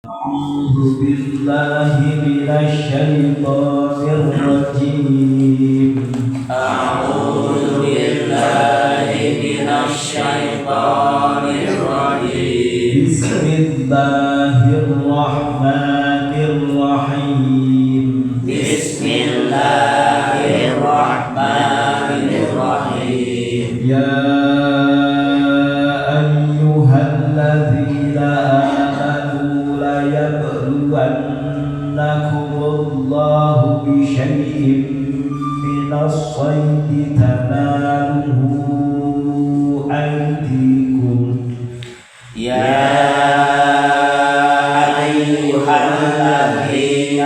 أعوذ بالله من الشيطان الرجيم. أعوذ بالله من الشيطان الرجيم. بسم الله الرحمن الرحيم. بسم الله الرحمن الرحيم. يا أيها الذين آمنوا ليبلونكم الله بشيء من الصيد تناله أيديكم. يا أيها الذين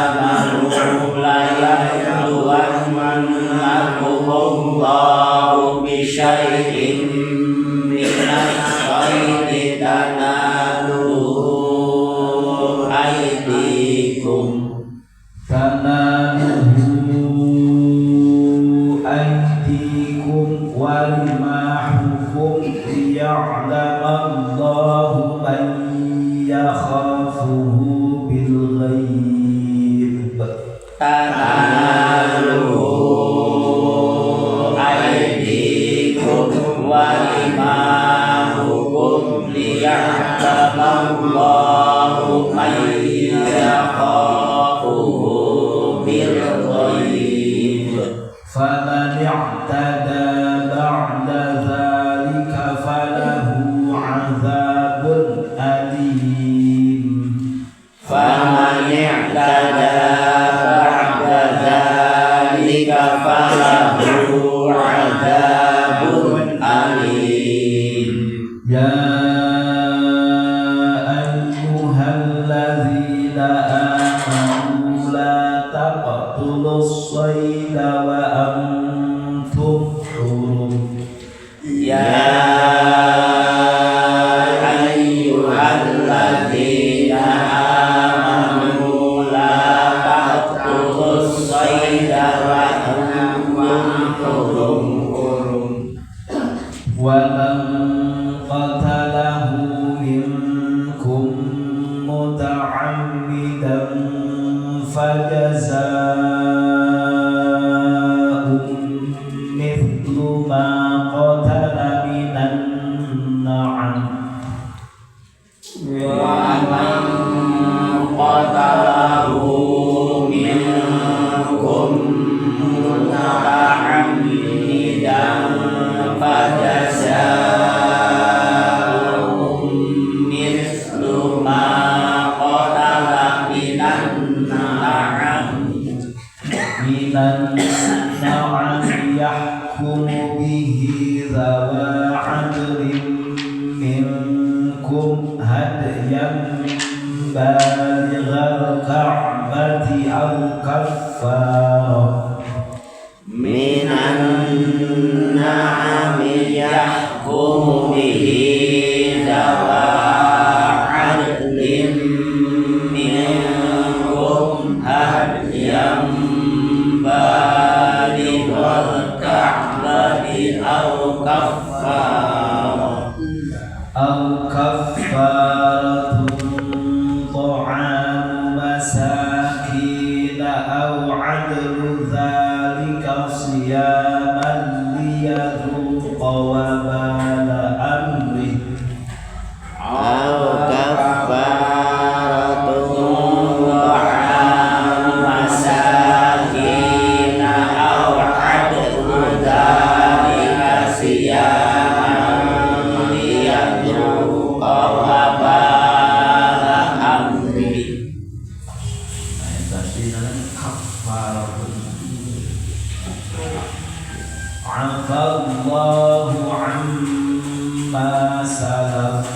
آمنوا ليبلونكم الله بشيء من الصيد تناله أيديكم. تناله أيديكم ورماحكم ليعلم الله من يخافه بالغيب. تناله أيديكم ورماحكم ليعلم الله من يخافه بالغيب. فمن اعتدى بعد ذلك فله عذاب أليم. فمن اعتدى بعد ذلك فله عذاب أليم. يا أيها الذين آمنوا لا تقتلوا الصيد وأنتم حرم. يا أيها الذين آمنوا لا تقتلوا الصيد وأنتم حرم. ومن قتله منكم متعمدا فجزاء مثل ما قتل من النعم. ومن قتله منكم متعمدا فجزاء مثل ما قتل من النعم. من النعم يحكم به ذوا عدل منكم هديا بالغ الكعبة أو كفارة. من النعم يحكم به ذوا عدل منكم هديا بالغ الكعبة أو كفارة. أو كفارة طعام مساكين أو عدل ذلك صياما ليذوق وبال أمره. أو كفارة طعام مساكين أو عدل ذلك صياما ليذوق وبال أمره. Nah, tadi namanya kafarah. عفا الله عما سلف.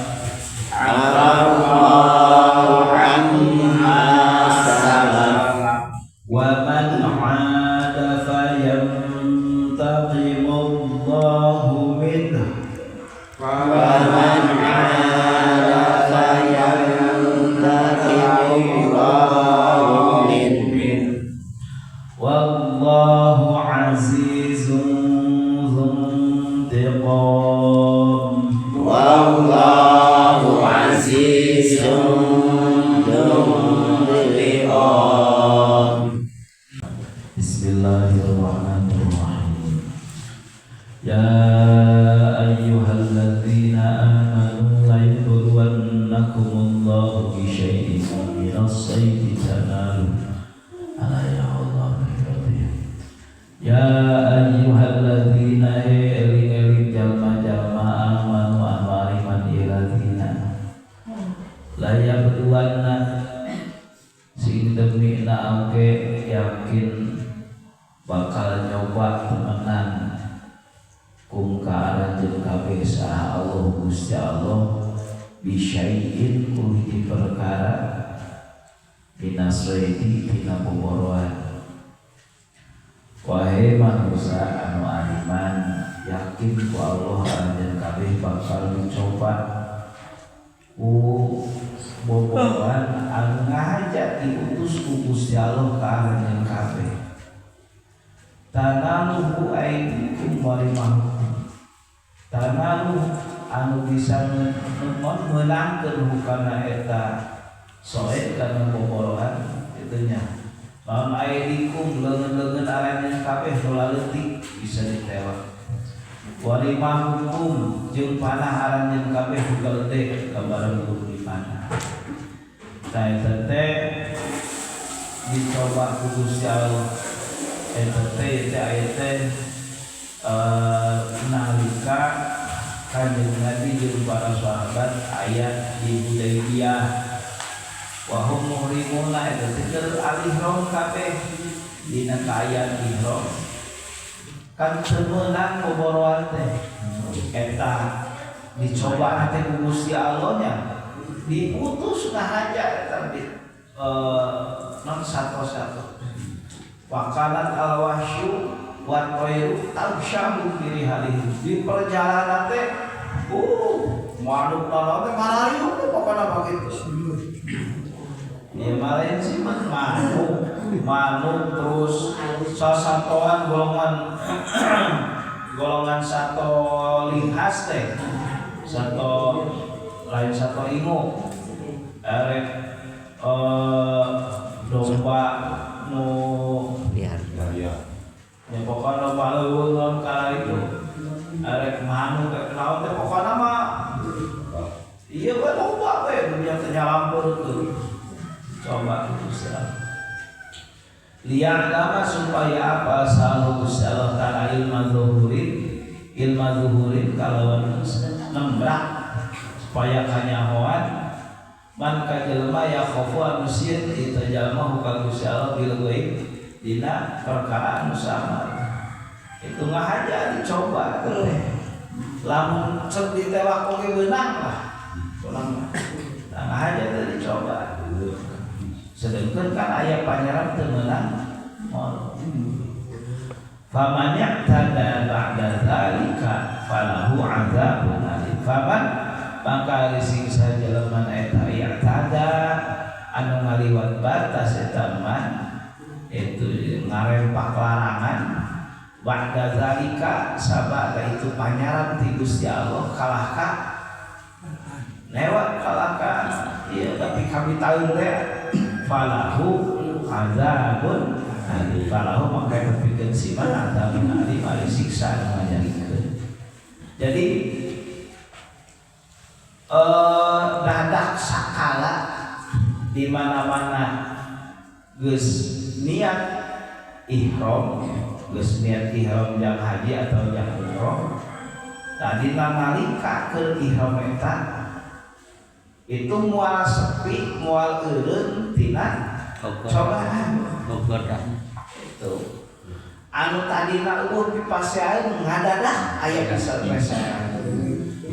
عفا الله عما سلف. ومن عاد فينتقم الله منه. ومن عاد فينتقم الله منه. والله عزيز ذو انتقام. والله عزيز Bismillahirrahmanirrahim. Ya ayyuhalladzina amanu la yabluwannakumullahu bi syai'in minas saydi tanalu. Ala ya Allah ya ayyuhalladzina eling-eling jalma-jalma amanu anu ariman iladzina la yabluwanna sing demi na oge yakin bakal nyoba temenan kum ka aranjeun kabeh saha Allah Gusti Allah bisyai'in ku hiji perkara binasraidi tina boboroan. Wahai manusia anu ariman yakin ku Allah aranjeun kabeh bakal dicoba ku boboroan anu ngahaja diutus ku Gusti Allah ka aranjeun kabeh. Tanaluhu aidikum warimahukum. Tanaluh anu bisa meunangkeun hukana eta soe kana boboroan itunya. Lamun aidikum leungeun-leungeun aranjeun kabeh nu laleutik bisa ditewak. Warimahukum jeung panah aranjeun kabeh nu galedek gambaran kudu dipanah. Tah eta teh dicoba ku Gusti Allah. Eta teh aya teh nalika Kanjeng Nabi jeung para sahabat aya di Hudaybiyah. Wa hum muhrimuna eta teh keur alihram kabeh dina kaayaan ihram. Kan teu meunang boboroan teh. Eta dicoba teh ku Gusti Allah nya. Diutus ngahaja eta non satu-satu. Wakalat al-wahsyu wa tayru tabshahu fi rihalihim. Di perjalanan teh manuk naon teh ngarariung teh pokona begitu. Ya malain sih manuk, manuk terus sasatoan golongan golongan sato linghas teh. Sato lain sato ingu. Erek domba nu liar ya pokoknya domba leuweung naon kana itu arek manuk rek naon teh pokokna mah ieu we loba we dunya teh nyalampur tuh coba Gusti Allah liya'lama supaya apa sahu Gusti Allah ta'ala ilma zuhurin kalawan nembrak supaya kanyahoan man ka jelema ya khofu anu sieun itu jalma ka Gusti Allah bil ghaib dina perkara anu samar. Itu ngahaja dicoba teh. Lamun cek ditewak oge beunang lah. Beunang. Nah ngahaja teh dicoba. Sedengkeun kan aya panyaran teu meunang moal. Faman ya'tada ba'da dzalika falahu 'adzabun alim. Faman maka sing sajelema eta i'tada anu ngaliwat batas eta man itu ngarempak larangan ba'da zalika sabada itu panyaran ti Gusti Allah kalahka lewat kalahka ieu tapi kami tahu teh falahu azabun alim. Falahu maka tepikeun siman azabun alim ari siksa anu nganyarikeun. Jadi dadak sakala di mana-mana geus niat ihram, geus niat ihram jang haji atau jang umroh, tadi nalika keur ihram eta itu moal sepi, moal eureun tina cobaan. Itu anu tadina eueuh pipasean ngadadah aya bisa pesean.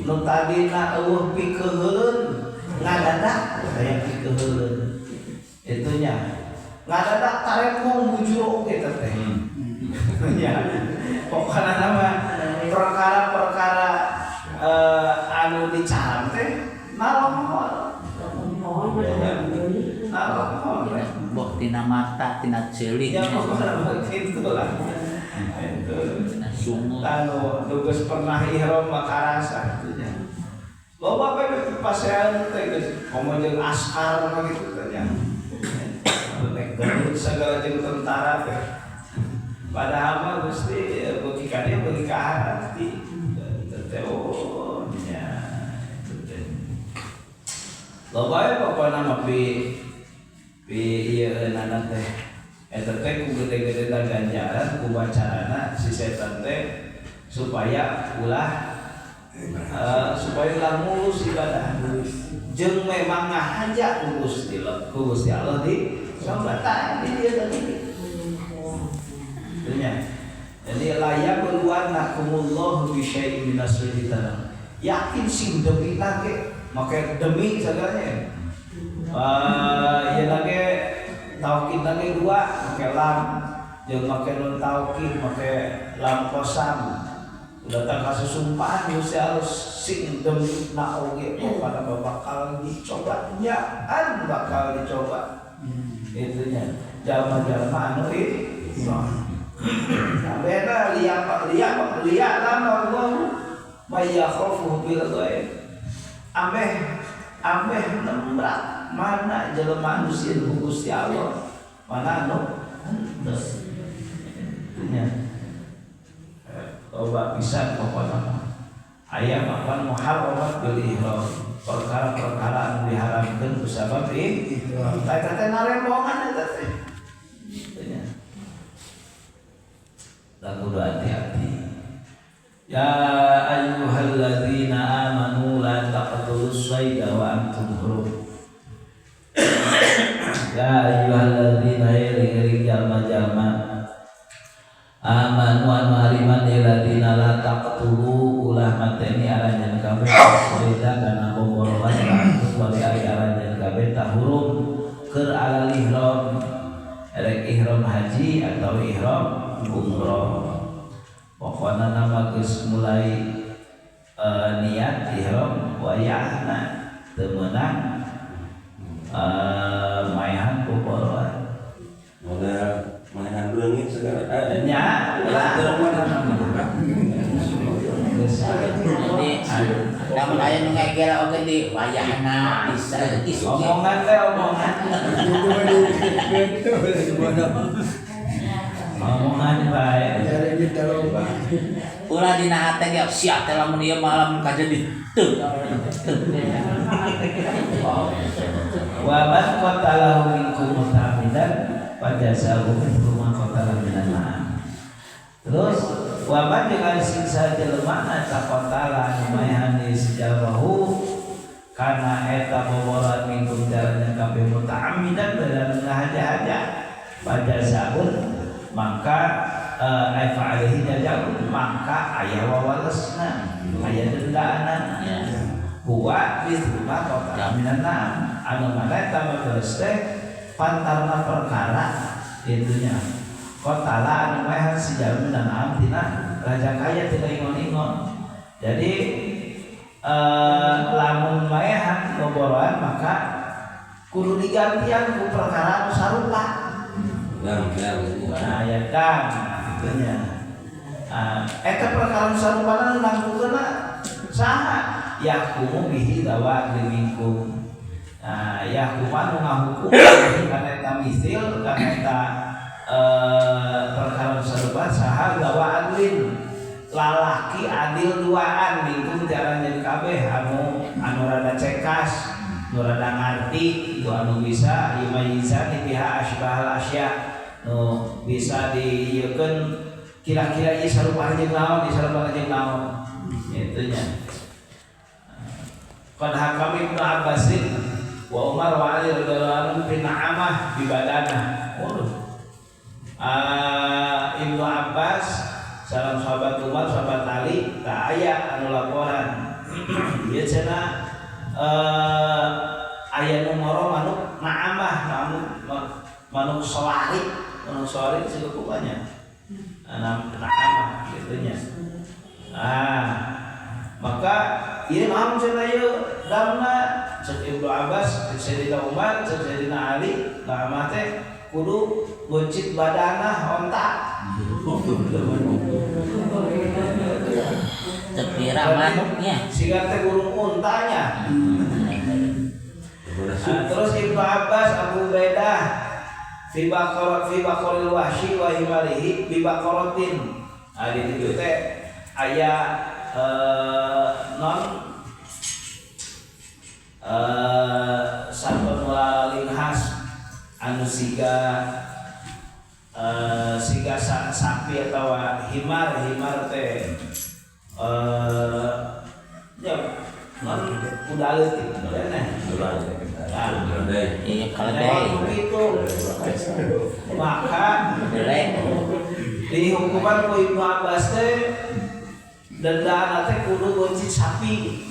Nu tadina eueuh pikeuheuleun ngadadak aya pikeuheuleun. Itunya ngadadak tarembung bujur oge teh. Ya. Pokona nama perkara-perkara anu dicaram teh nalongol. Nalongol. Boh tina mata, tina ceulik. Ya pokona begitu lah. Itu. Anu geus pernah ihram mah karasa kitu nya. Loba we pasean teh geus komo jeung askar mah kitu teh nya. Nek geus sagala jeung tentara teh. Padahal mah Gusti beuki ka dieu beuki ka hati teh oh nya itu teh. Loba we pokona mah pi pi ieu-eunana teh. Eta teh ku gede-gede ganjaran ku bacarana si setan teh supaya ulah supaya ulah mulus ibadah. Jeung memang ngahaja ku Gusti ku Gusti Allah di coba di dieu tadi. Nya. Jadi la yabluwannakumullahu bi syai'in minas syaitan. Yakin sing demi lagi, make demi segalanya. Ieu lagi taukid lagi dua, make lam, jeung make nun taukid, make lam kosam. Datang kasih sumpahan Gusti Allah sing demi na oge pokona bakal dicoba nyaan bakal dicoba. Itunya jalma-jalma anu ihram. Beda liya liya liya lama Allah may yakhafuhu bil ghaib. Ameh ameh nembrak mana jelema anu sieun ku Gusti Allah, mana anu henteu. Itunya. Loba pisan pokona mah. Aya makan muharramat bil ihram. Perkara-perkara anu diharamkeun ku sabab ihram. Eta teh narembongan eta teh. Itunya. Dan kudu hati-hati. Ya ayyuhalladzina amanu la taqtulus sayda wa antum hurum. Ya ayyuhalladzina iring-iring jalma-jalma amanu anu hariman ladzina la taqtulu ulah mateni aranjeun kabeh sayda kana boborohan antum bali ari aranjeun kabeh tahurum keur alal ihram erek ihram haji atau ihram umroh. Pokoknya nama geus mulai niat ihram wayahna teu meunang maehan boborohan. Modal maehan reungit segala nya ulah. Jadi lamun aya nu ngegel oge di wayahna bisa isuk. Omongan teh omongan. Omongan bae. Ulah dina hate ge sia teh lamun ieu mah lamun kajadi teu. Wa man qatalahu minkum muta'ammidan fajazaa'uhu mithlu ma qatala minan na'am. Terus wa man jeung siksa jelema eta qatala anu maehan sejalmahu kana eta boboran minkum jalannya kabeh muta'ammidan badan ngahaja-haja fajazaa'un maka fa alaihi jazaa'un maka aya wawalesna aya dendana huwa mithlu ma qatala minan na'am anu mana eta mah teh pantarna perkara itunya qatala anu maehan si jalmi dan am tina raja kaya tina ingon-ingon. Jadi lamun maehan boboroan maka kudu digantian ku perkara anu sarupa. Nah, ya kan itunya. Eta perkara anu sarupana nangtukeunna saha yahkumu bihi dawa minkum. Nah, yahkumu ngahukum kana eta misil kana eta perkara sarupa saha dawa adlin lalaki adil duaan minkum jalan jadi kabeh anu anu rada cekas nu rada ngarti itu anu bisa yumayizan biha asbahal asya nu bisa diieukeun kira-kira ieu sarupa jeung naon ieu sarupa jeung naon itunya. Qad hakam Ibnu Abbasin wa Umar wa Ali radhiyallahu anhu fi na'amah bi badanah. Waduh. Ibnu Abbas salam sahabat Umar sahabat Ali tak aya anu laporan ieu cenah aya nu moro manuk na'amah manuk solari siga kubanya na'amah gitunya. Maka ieu naon cenah ieu damna cek Ibnu Abbas cek Sayyidina Umar cek Sayyidina Ali na'amah teh kudu buncit badanah onta. Tepira manuknya siga teh burung untanya. Nah, terus Ibnu Abbas Abu Ubaidah Fi baqarat fi baqaril wahsyi wa himarihi bi baqaratin. Ah di ditu teh aya non saton linghas anu siga siga sapi atawa himar himar teh ya non kuda leutik nah iya keledai itu maka dihukuman ku Ibnu Abbas teh dendana teh kudu geuncit sapi.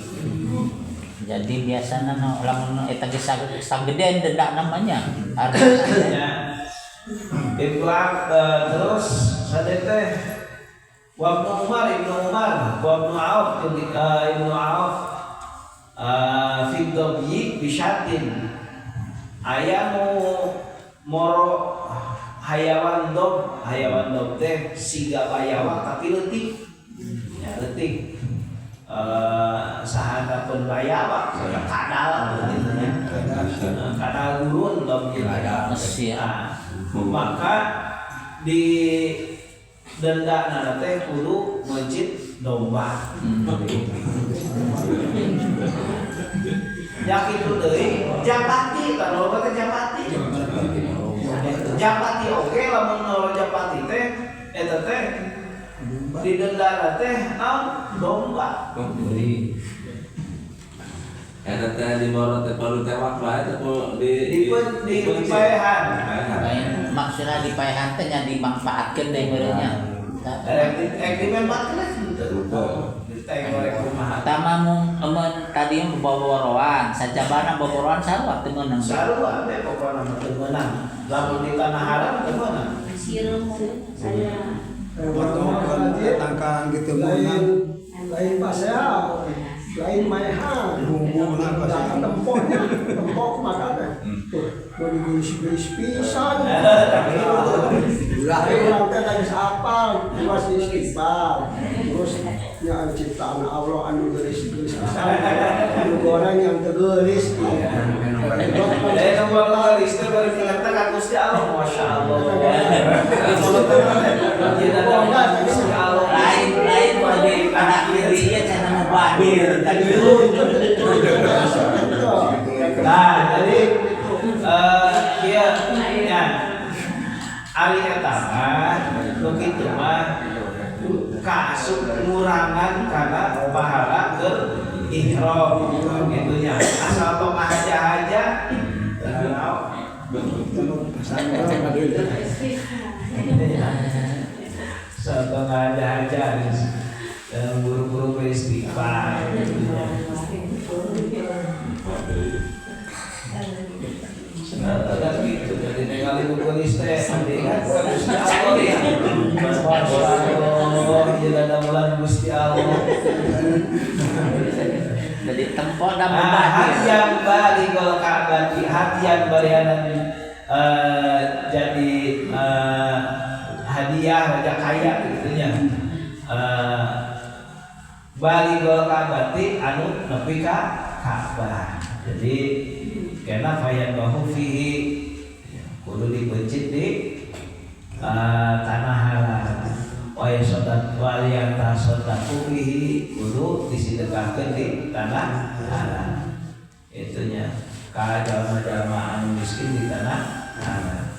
Jadi biasana lamun eta geus sagedean denda namanya. Artinya Ibnu terus sadeu teh wa Ibnu Umar wa Ibnu Auf Ibnu Auf fi dhabyi bisyatin aya nu moro hayawan dob teh siga bayawak tapi leutik ya leutik sahandapeun bayawak kadal gitu nya kadal gurun dob gitu. Maka di denda nana teh kudu meuncit domba. Ya kitu deui japati tah loba teh japati. Japati oge lamun nolo japati teh eta teh di denda teh naon domba. Eta teh di moro teh perlu tewak bae teh di dipaehan. Maksudna dipaehan teh nya dimanfaatkeun deui meureun nya. Rek dimanfaatkeun teu. Ditengok kumaha. Tama mung emeun tadi boboroan, sajabana boboroan sarua teu meunang. Sarua teh pokona mah teu meunang. Lamun di tanah haram teu meunang. Sireum saya. Tangkang gitu meunang. Lain pasea. Lain maehan bumbu pasea tempohnya tempoh makan teh tuh mau diguris-guris pisan ulah urang teh geus apal masih istighfar terus nya ciptaan Allah anu geulis-geulis pisan anu goreng yang teu geulis nu geulis teh bari tingkat ka Gusti Allah masyaallah lain-lain mah di pada dirinya cenah mubadir. Nah, jadi ieu nya ari eta mah nu kitu mah kaasup ngurangan kana pahala keur ihram kitu nya. Asal tong ngahaja-haja asal tong ngahaja-haja buru-buru beristighfar gitu ya. Senang gitu jadi ningali bukulis teh Gusti Allah ya. Masyaallah ieu dadamelan Gusti Allah. Jadi tempo da mubah. Hadian baligol Ka'bah, hadian barianan jadi hadiah raja kaya gitu nya. Baligol Ka'bati anu nepi ka Ka'bah. Jadi kena fayan bahu fihi kudu dibencit di tanah haram. Wa yasodat wal yantasaddaqu fihi kudu disedekahkeun di tanah haram. Itunya ka jalma-jalma anu miskin di tanah haram.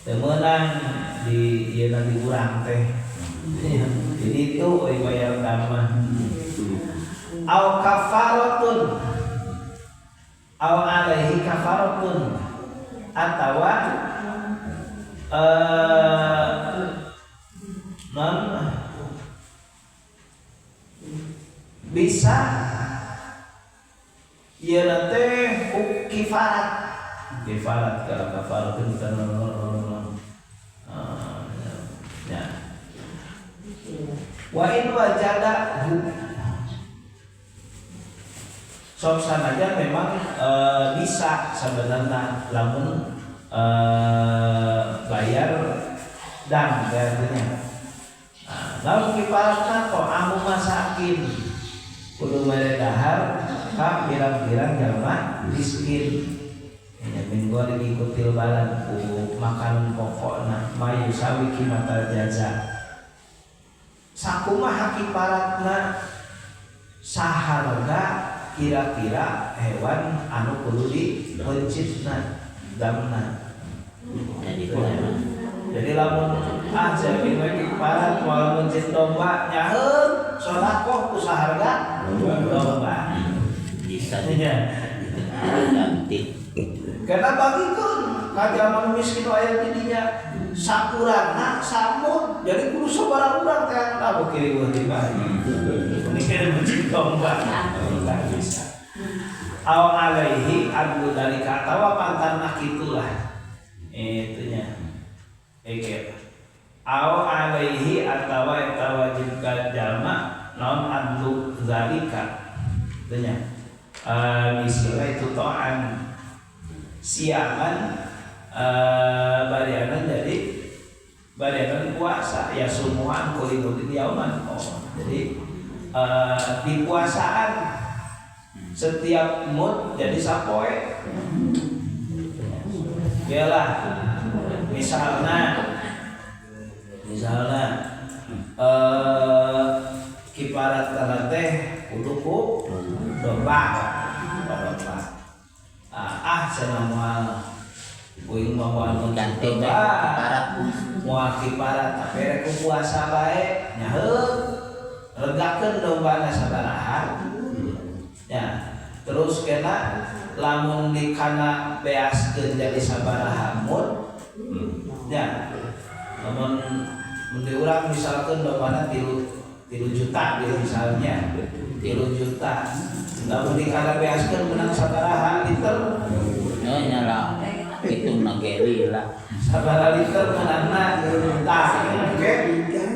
Teu meunang di ieu di urang teh. Jadi itu euy bayar mah. Au kafaratun au alaihi kafaratun atawa non bisa ieu teh kifarat kifarat kalau kafaratun ya wa in wajada sok sanajan memang bisa sebenarnya lamun bayar dam artinya. Nah, lamun kifaratna ta'amu masakin kudu mere dahar ka pirang-pirang jalma miskin. Ya min ghairi qutil balad ku makanan pokokna mayu sawi kimatal jaza. Sakumaha kiparatna saharga kira-kira hewan anu kudu dipencitna damna. Jadi lamun saya kiparat moal mencit domba nyaheun sedekah ku saharga domba. Bisa diganti. Karena bagikeun ka jalma miskin aya di dinya sakurangna samud jadi kudu sabaraha urang teh anu kiri eueuh di bae. Ini kira mencit domba. Enggak bisa. Aw alaihi adlu dalika atawa pantanna kitulah. Itunya. Eke. Aw alaihi atawa eta wajib ka jalma naon adlu zalika. Itunya. Misalnya itu to'an siaman barianan jadi barianan puasa ya sumuhan kulimudin yauman. Oh, jadi di puasaan setiap mud jadi sapoe. Yalah misalnya kiparat kana teh kudu ku domba. Cenah moal kuing mah moal ganti domba. Kiparat moal kiparat tapi rek ku puasa bae nyaheun regakeun dombana sabaraha. Ya, terus kena lamun dikana beaskeun jadi sabaraha mud. Ya. Lamun mun di urang misalkeun dombana 3 juta misalnya 3 juta. Lamun dikana beaskeun menang sabaraha liter? Oh nyala hitungna ge lila. Sabaraha liter menangna? Tah, oke.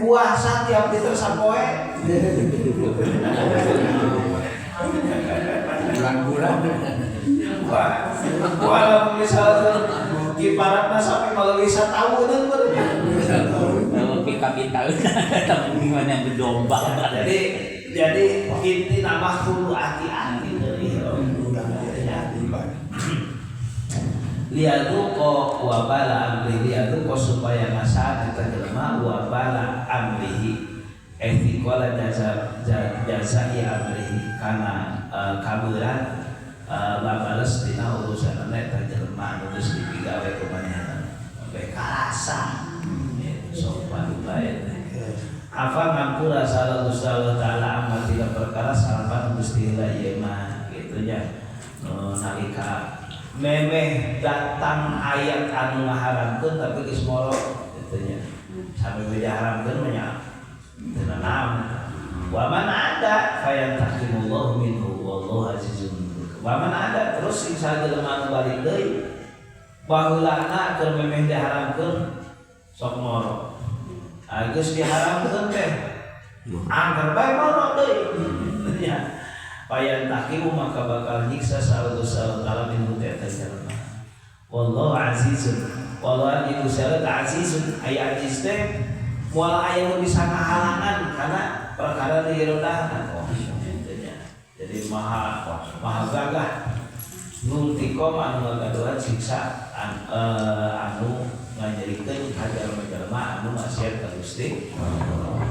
Puasa tiap liter sapoe. Bulan-bulan. Wah, lamun misalkan kiparatna sampai maleuwih satauneun meureun. Pika-pika tapi gimana berdomba. Jadi inti nama kudu hati-hati deui. Liyaduqa wabala amrihi liyaduqa supaya masa kita jelema wabala amrihi etiqala jazai amrihi kana kaberat babales dina urusanna eta jelema anu geus dipigawe ku manehna sampai karasa sopan bae teh. Afa ngampura salah Gusti Allah taala amma tidak perkara salapan Gusti Allah ieu mah kitu nya. Nalika memeh datang ayat anu ngaharamkeun tapi geus moro kitu nya. Sampai we diharamkeun mah nya teu nanaon. Wa man ada fayantakimullahu minhu wallahu azizun. Wa man ada terus sing sajelema anu balik deui baheulana keur memeh diharamkeun sok moro. Geus diharamkeun teh angker bae moro deui. Nya. Fayantakimu maka bakal nyiksa salah Gusti Allah taala minhu eta jalma. Wallahu azizun. Wallahu Gusti Allah azizun. Aya aziz teh moal aya nu bisa ngahalangan karena perkara dirodahna. Oh, nya. Jadi maha maha gagah. Nuntikom anu ngagaduhan siksa anu ngajadikeun ka jalma-jalma anu maksiat ka Gusti Allah.